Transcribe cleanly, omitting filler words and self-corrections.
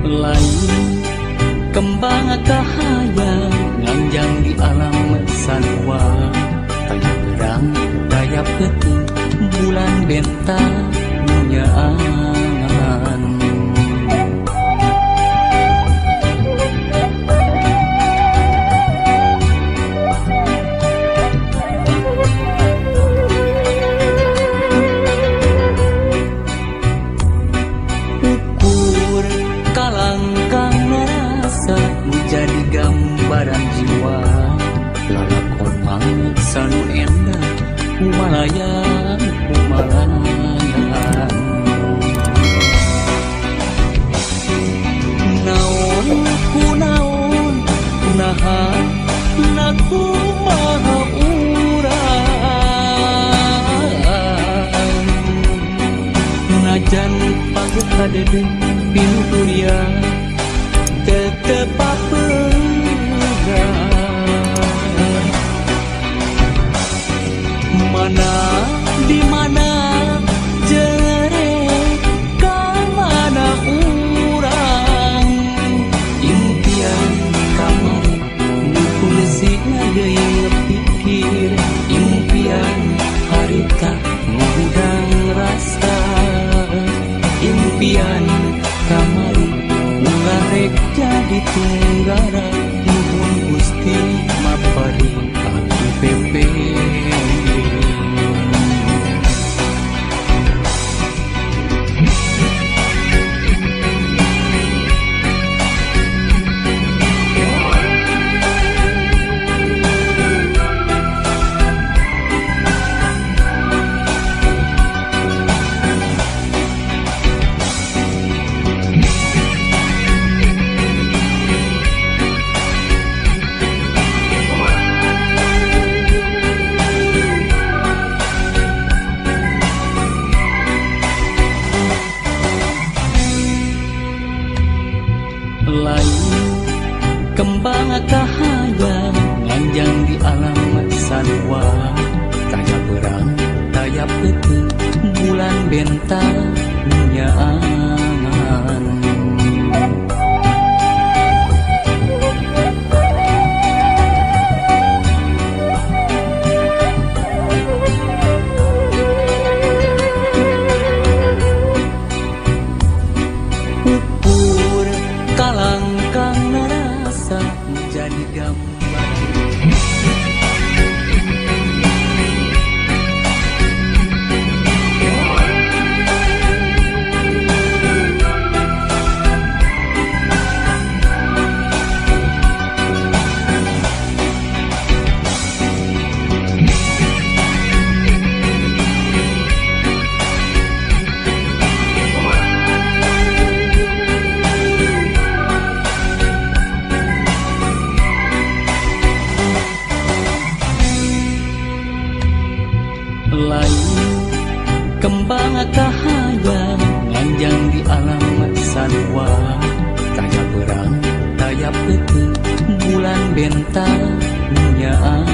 Lain kembang kahayang nganjang di alam sanua. Taya berang taya peuting bulan bentang nyaangan. Ukur kalangkang rasa menjadi gambaran jiwa. Lalakon mangsa nu endah kumalayang kumalayang. Naon ku naon naha na kumaha urang. Najan paguh kadede pinuturia tetep papegang. Mana di mana jere ka mana urang. Impian kamari nu kulesi ngageuing pikir. Impian harita ngahudang rasa. Impian kamari ulah rek jadi tunggara. Nuhun Gusti maparin abdi pepe. Lain kembang kahayang nganjang di alam sanua. Taya berang taya peuting bulan bentang nyaangan. Ukur kalangkang rasa menjadi gambar. Lain kembang kahayang nganjang di alam sanua. Taya berang taya peuting bulan bentang nyaangan.